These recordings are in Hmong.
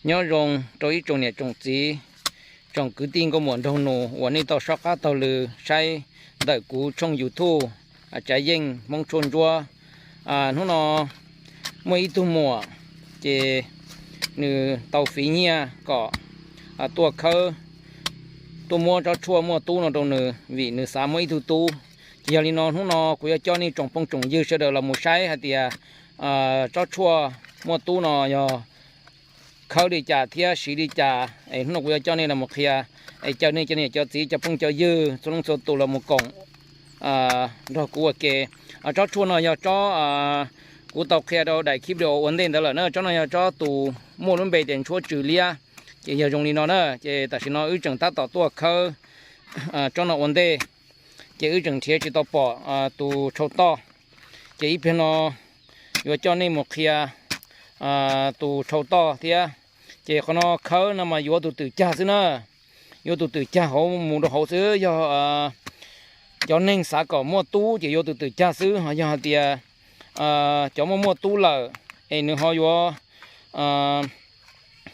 Nyob zoo rau ib tsoom niam tsoom txiv, tsoom kwv tij nkauj muam nraug nus uas nej tau soj qab taug lw saib ntawm kuv tshooj YouTube Tsav Yeej Hmoob Tshuaj Ntsuab. Hnub no muaj ib tug muam, ces nws tau fiv nyiaj kom tuaj khawb, tuaj muab tsob tshuaj muaj tub no rau nws vim nws xav muaj ib tug tub. Ces yog li no hnub no kuv yuav coj nej tsoom phooj tsoom ywg sawv daws los mus saib hais tias tsob tshuaj muaj tub no yog khawb li cas thiab siv li cas. Es hnub no kuv yuav coj nej los mus qhia, es caw nej cov niam cov txiv cov phooj cov ywg txhua leej txhua tus los mus koom nrog kuv ua ke. Tsob tshuaj no yog tsob kuv tau qhia rau daim clip video ua ntej ntawd lawm na. Tsob no yog tsob tus muaj lub npe tias ntshuab tsw liab. Ces yog zoo li no na, ces tam sim no wb tseem tab tom tuaj khawb tsob no ua ntej, ces wb tseem nrhiav tsis tau pom tus tshau toj. Ces ib pliag no yuav coj nej mus qhia tus tshau toj thiab. Ces qhov no khawb no mas yuav tus twm cag xwb na, yuav tus twm cag hauv mus rau hauv xwb. Yog cov neeg xav kom muaj tub ces yuav tus twm cag xwb. Ho yog hais tias cov muaj muaj tub lawm es nws ho yuav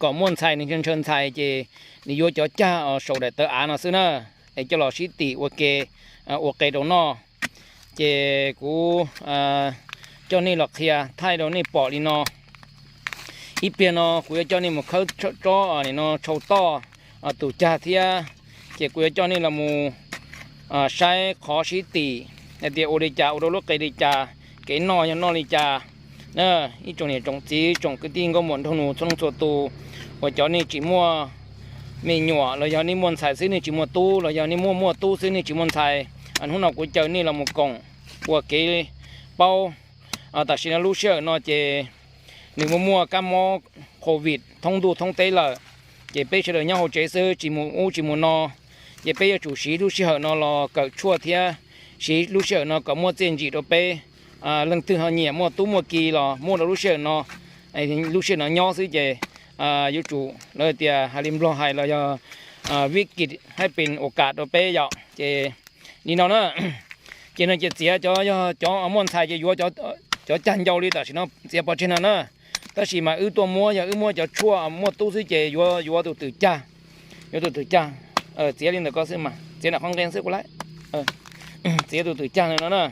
kom muaj ntxhais, nws ntshaw ntxhais ces nws yuav cov cag saum daim tawv av no xwb na, es coj los sib tim ua ke, ua qe rau noj. Ces kuv coj nej los qhia thaij rau nej pom li no. Ib pliag no kuv yuav coj nej mus khawb tsob no tshau toj tus cag thiab. Ces kuv yuav coj nej los mus saib qhov sib tim hais tias ua li cas ua rau lub qe li cas, kev noj yog noj li cas. Ib tsoom niam tsoom txiv tsoom kwv tij nkauj muam nraug nus txhua leej txhua tus, uas cov nej tsis muaj me nyuam los yog nej muaj ntxhais xwb nej tsis muaj tub los yog nej muaj muaj tub xwb nej tsis muaj ntxhais, hnub no kuv caw nej los mus koom ua kev paub. Tam sim no lub sij hawm no ces nws muaj muaj kab mob covid thoob ntuj thoob teb lawm, ces peb sawv daws nyob hauv tsev xwb tsis mus ub tsis mus no. Ces peb yuav tsum siv lub sij hawm no los kawm tshuaj thiab siv lub sij hawm no kom muaj txiaj ntsim rau peb. Leej twg ho nyiam muaj tub muaj ki los muaj rau lub sij hawm no, lub sij hawm no nyob xwb ces yuav tsum lawv tias hais li Nplog hais los yog vib kis hab pes ua kam rau peb yom. Ces li no na, ces no ces txiav cov, yog cov muaj ntxhais ces yuav cov cag ncau li tam sim no txiav pov tseg no na. Tab sis mas wb tuaj muab, yog wb muab cov tshuaj muaj tub xwb ces yuav, yuav tus twm cag, yuav tus twm cag. Txiav li ntawm ko xwb mas, txiav nram qhov nqe xwb kuv laib, txiav tus twm cag no na.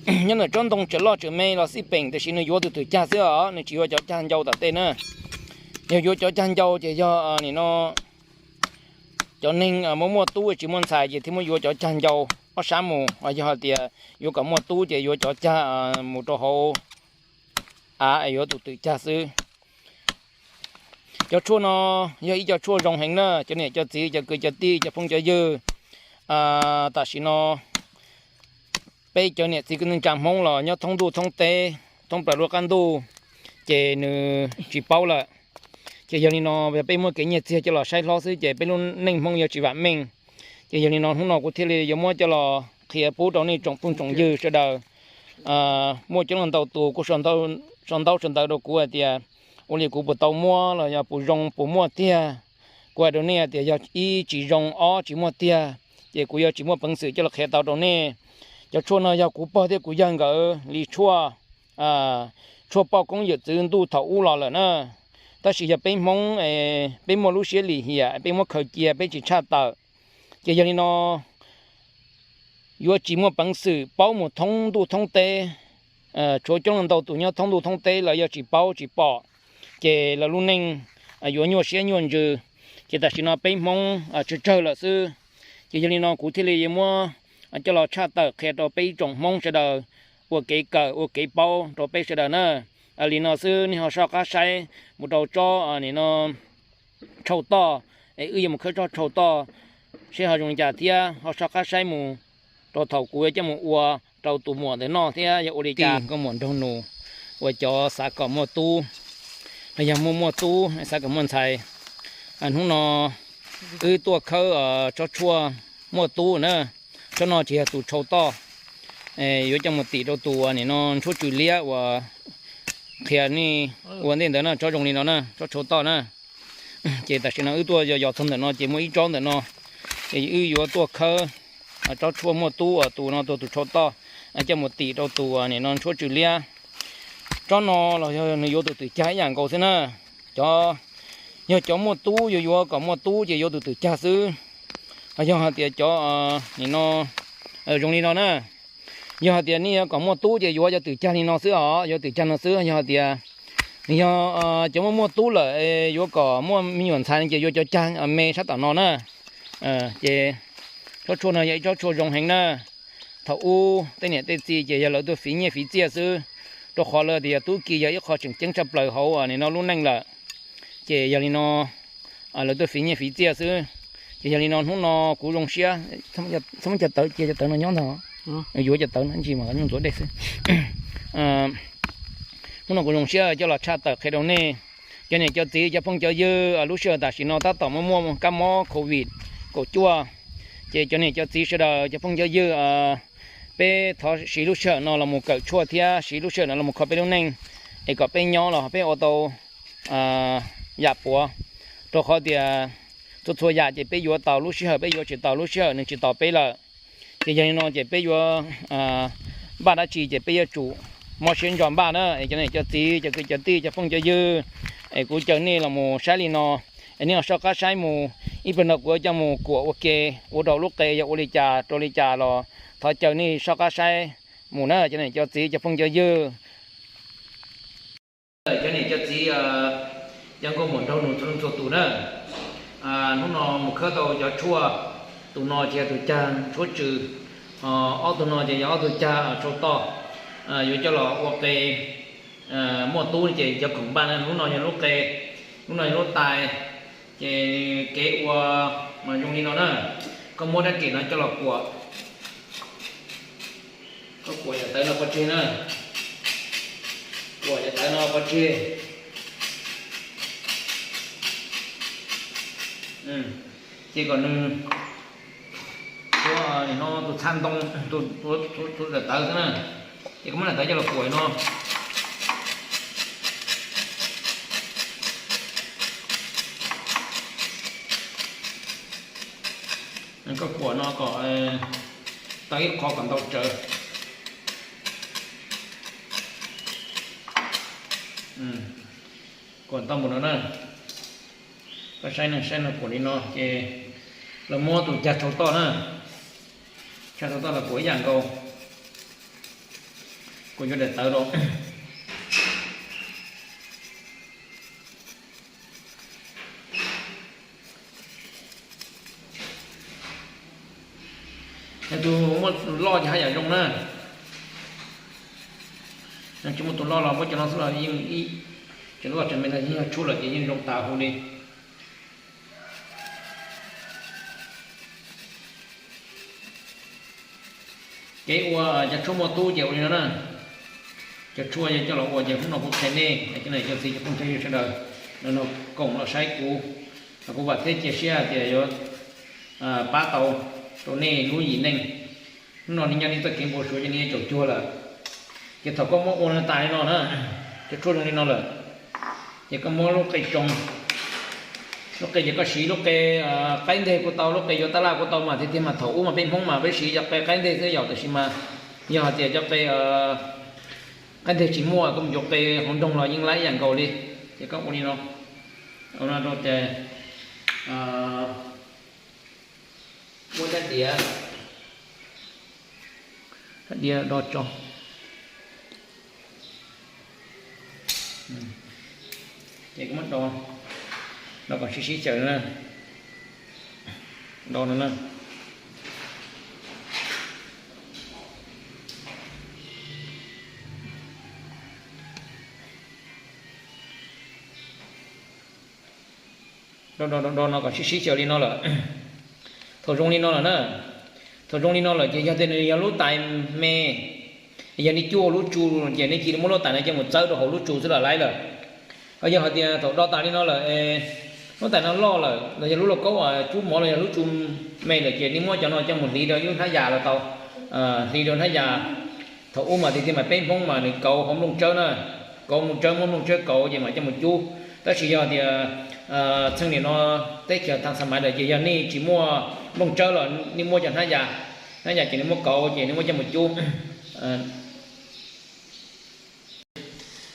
Nyob ntawm tsob ntoo tseem loj tseem me los xij peem, tiam sis nws yuav tus twm cag xwb os, nws tsis yuav cov cag ncau tom tej na. Yog yuav cov cag ncau ces yog nim no cov neeg muaj muaj tub tsis muaj ntxhais ces thiaj muab yuav cov cag ncau ob sab mus. Yog hais tias yuav kom muaj tub ces yuav cov cag mus rau hauv av es yuav tus twm cag xwb. Cov tshuaj no yog ib co tshuaj zoo heev na cov niam cov txiv cov kwv cov tij cov phooj cov ywg. Tam sim no peb cov niam txiv kwv tij neej tsa Hmoob los nyob thoob ntuj thoob teb, thoob plaws lub qab ntuj, ces nws tsis paub lawm. Ces yog li no yog peb muab kev nyiaj txiag coj los saib hlob xwb ces peb lub neej Hmoob yuav tsis vam meej. Ces yog li no hnub no kuv thiaj li yuav muab coj los qhia pub rau nej tsoom phooj tsoom ywg sawv daws. Muaj coob leej ntau tus kuj sau ntaub sau ntawv rau kuv hais tias ua li kuv puas tau muab los yog puas zoo puas muaj tiag. Kuv hais rau nej hais tias yog ib tsis zoo ob tsis muaj tiag, ces kuv yuav tsis muaj peev xwm coj los qhia tau rau nej. Cov tshuaj no yog kuv pog thiab kuv yawg nkawd li tshuaj, tshuaj poj koob yawm txwv ntuj thaum ub los lawm na. Tab sis yog peb Hmoob, peb muaj lub siab lim hiam, peb muab khaws cia peb tsis tshaj tawm. Ces yog li no yuav tsis muaj peev xwm paub mus thoob ntuj thoob teb. Tshuav coob leej ntau tus nyob thoob ntuj thoob teb lawv yuav tsis paub tsis pom, ces lawv lub neej yuav nyuaj siab nyuaj ntsws. Ces tam sim no peb Hmoob tsawg tsawg lawm xwb. Ces yog li no kuv thiaj li yuav muab coj los tshaj tawm qhia rau peb ib tsoom Hmoob sawv daws ua kev kawm ua kev paub rau peb sawv daws na. Li no xwb nej ho soj qab saib mus rau tsob nim no tshau toj, es wb yuav mus khawb tsob tshau toj seb ho zoo li cas thiab ho soj qab saib mus rau thaum kuv yuav coj mus ua rau tus muam ntawd noj thiab yog ua li cas. Nkauj muam nraug nus uas cov xav kom muaj tub los yog muaj muaj tub xav kom muaj ntxhais, hnub no wb tuaj khawb tsob tshuaj muaj tub na. Tsob no tsis yog tus tshau toj, yuav coj mus tim rau tus nim no ntshuab tsw liab uas qhia nej ua ntej ntawd na, tsob zoo li no na, tsob tshau toj na. Ces tam sim no wb tuaj yos yos txog ntawm no ces muaj ib tsob ntawm no, ces wb yuav tuaj khawb tsob tshuaj muaj tub uas tus no tus tshau toj coj mus tim rau tus nim no ntshuab tsw liab. Tsob no los yog nws yuav tus twm cag ib yam nkaus xwb na. cov, yog cov muaj tub yuav yuav kom muaj tub ces yuav tus twm cag xwb. Yog hais tias cov, nim no, zoo li no na, yog hais tias nej yuav kom muaj tub ces yuav cov twm cag li no xwb os, yuav twm cag no xwb. Yog hais tias nws yog cov muaj muaj tub lawm, yuav kom muaj me nyuam ntxhais ces yuav cov cag me sab tom no na. Ces tsob tshuaj no yog ib tsob tshuaj zoo heev na. Thaum ub tej niam tej txiv ces yog lawv tuaj fiv nyiaj fiv txiaj xwb, rau qhov lawv tias tub ki yog ib qho tseem ceeb tshaj plaws hauv nim no lub neej lawm. Ces yog li no lawv tuaj fiv nyiaj fiv txiaj xwb. Ces yog li no hnub no kuv zoo siab, txhob muab cov tawv cia, cov tawv no nyob ntag, yuav cov tawv no ntsis mas nyuj ntxuav dej xwb. Hnub no kuv zoo siab coj los tshaj tawm qhia rau nej cov niam cov txiv cov phooj cov ywg. Lub sij hawm tam sim no tab tom muaj muaj kab mob covid kaum cuaj, ces cov niam cov txiv sawv daws cov phooj cov ywg, peb thov siv lub sij hawm no los mus kawm tshuaj thiab siv lub sij hawm no los mus kho peb lub neej, es kom peb nyob los peb ua tau yam puav, rau qhov tias txhua txhua yam ces peb yuav tau lub sij hawm, peb yuav tsis tau lub sij hawm nws tsis tos peb lawm. Ces yog li no ces peb yuav npaj dab tsi ces peb yuav tsum mob siab ntso npaj na. Es cov niam cov txiv cov kwv cov tij cov phooj cov ywg, es kuv caw nej los mus saib li no, es nej los soj qab saib mus. Ib pliag no kuv yuav coj mus kuam ua ke, ua rau lub qe yog ua li cas rau li cas los thov caw nej soj qab saib mus na cov niam cov txiv cov phooj cov ywg. Cov niam cov txiv cov nkauj muam nraug nus txhua leej txhua tus na, hnub no mus khawb tau cov tshuaj. Tus no ces yog tus cag tshuaj tsw, ob tug no ces yog ob tug cag tshau toj, yuav coj los ua qe muaj tub ces cov khoom npaj na. Lub no yog lub qe, lub no yog lub tais. Ces kev ua mas zoo li no na, koj muab rab riam no coj los kuam, koj kuam yam tawv no pov tseg na, kuam yam tawv no pov tseg, ces kom nws ua no tus txha ntoo, tus yam tawv xwb na, ces koj muab yam tawv coj los kuam no. Koj kuam no kom tau ib qho kom ntau tsawv. Kuam ntau mus no na. Koj saib no, saib no kuam li no ces lawv muab tus cag tshau toj na, cag tshau toj los kuam ib yam nkaus. Kuam yuav daim tawv los. Yog tus muaj loj ces haj yam zoo na. Yog tsis muaj tus loj los muab cov no xwb los yeej, cov loj tseem me los yeej yog tshuaj lawm ces yeej zoo tas huv li. Kev ua cov tshuaj muaj tub ces ua li no na. Cov tshuaj yog coj los ua ces hnub no kuv qhia nej cov niam cov txiv cov phooj cov ywg sawv daws no koom los saib kuv, kuv vam thiab cia siab tias yuav pab tau rau nej lub yim neej. Hnub no nej nyob nej txoj kev npau suav ces nej yuav caum cuag lawm. Ces thaum koj muab ua tas li no na, cov tshuaj zoo li no lawm, ces koj muab lub qe tsoo, lub qe ces koj siv lub qe qaib nteg kuj tau, lub qe yuav tab laj kuj tau mas tiag tiag mas thaum ub mas peb Hmoob mas peb siv cov qe qaib nteg xwb yom, tiam sis mas yog hais tias cov qe qaib nteg tsis muaj koj mus yuav qe hauv nroog los yeej laib ib yam nkaus li. Ces koj ua li no, ua no rau ces muab rab diav, rab diav do tso. Ces koj muab do, do kom sib sib xyaw na, do no na. Do do do no kom sib sib xyaw li no lawm. Thaum zoo li no lawm na, thaum zoo li no lawm ces yog tias nws yog lub tais me, yog nej cuab ua lub tsu ces nej cia li muab lub tais no coj mus txawb rau hauv lub tsu xwb los laib lawm. Ho yog hais tias thaum do tas li no lawm, lub tais no loj lawm los yog lub lauj kaub cub mov los yog lub tsu me lawm ces nej muab cov no coj mus hliv rau ib lub hnab yas los tau, hliv rau hnab yas. Thaum ub mas tiag tiag mas peb Hmoob mas nws kauv hauv nplooj tsawb na, kauv nplooj tsawb, muab nplooj tsawb kauv ces mam coj mus cub. Tab sis yog tias txheej niam no teb chaws thav xa maiv lawm ces yog nej tsis muaj nplooj tsawb los nej muab cov hnab yas, hnab yas ces nej muab kauv ces nej muab coj mus cub.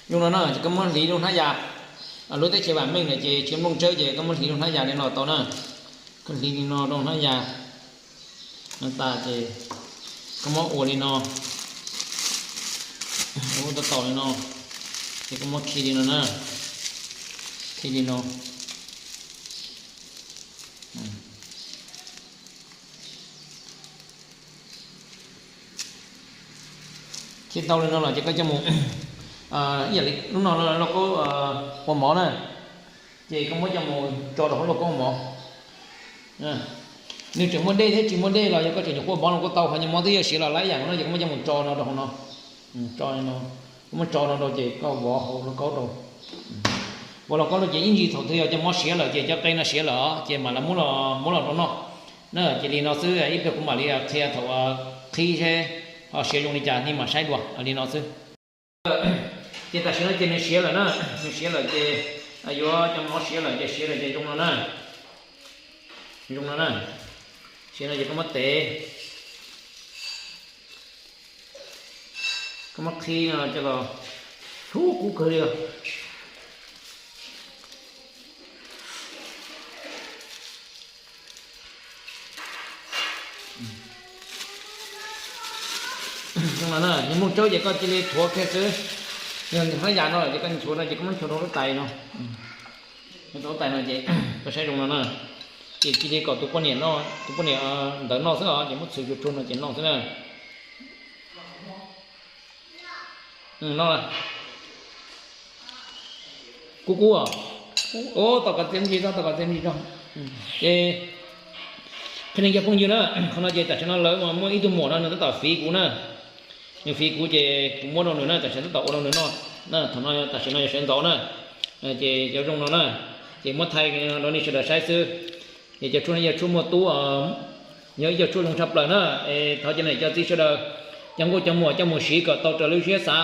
Zoo no na, ces koj muab hliv lub hnab yas, Lub teb chaws vam meej lawm ces tsis nplooj tsawb ces koj muab hliv rau hnab yas li no tau na. Koj hliv li no rau hnab yas no tas ces koj muab ua li no, ua tau tau li no, ces koj muab khi li no na, khi li no. Khi tau li no los ces koj coj mus, ib yam li lub no lauj kaub ua mov na, ces koj muab coj mus tso rau hauv lauj kaub ua mov. Nws tseem muaj dej thiab tsis muaj dej los yog koj tseem nyuam qhuav mov los kuj tau, ho nyob mov twb yuav siav los lab yam no ces koj muab coj mus tso no rau hauv no, tso no, koj muab tso no rau ces koj vov hauv lauj kaub rau. Vov lauj kaub rau ces ib ntsis thaum twg yog cov mov siav lawm ces cov qe no siav lawm ces mam li muab los rau noj na. Ces li no xwb, ib pliag kuv mam li qhia thaum qhib seb ho siav zoo li cas nej mam saib dua li no xwb. Ces tam sim no ces nws siav lawm na, nws siav lawm ces yuav cov mov siav lawm ces siav lawm ces zoo no na, zoo no na. Siav no ces koj muab tev, koj muab qhib no coj los, hlub kub kawg li os. Zoo no na, nws muaj tsaub ces koj cia li thuav kiag xwb. Yog hnab yas no ces koj nchuav no ces koj muab nchuav rau lub tais no, rau lub tais no ces koj saib zoo no na. Ces cia li kom tus poj niam no, tus poj niam ntawd noj xwb os, ces muab txhwv tsuag tsuag no ces noj xwb na. Kub kub os. Tau kom txiav ntsis tso, tau kom txiav ntsis tso. Ces qhia nej cov phooj ywg na, qhov no ces tam sim no lawv muaj ib tug muam no nws tab tom fiv kuv na. Nws fiv kuv ces kuv muab rau nws na, tam sim tab tom ua rau nws noj na, thaum no tam sim no yog sawv ntxov na. Ces cov zoo no na, ces muab thaij rau nej sawv daws saib xwb. Ces cov tshuaj no yog tshuaj muaj tub, yog ib co tshuaj zoo tshaj plaws na. Thov cov niam cov txiv sawv daws, cov nkauj cov muam coj mus siv kom tau raws li lub siab xav,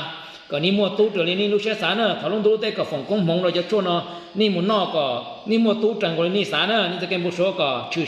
kom nej muaj tub raws li nej lub siab xav na. Thov lub ntuj lub teb kom foom koob hmoov rau cov tshuaj no, nej mus noj kom nej muaj tub raws nkaus li nej xav na. Nej txoj kev npau suav kom tshwm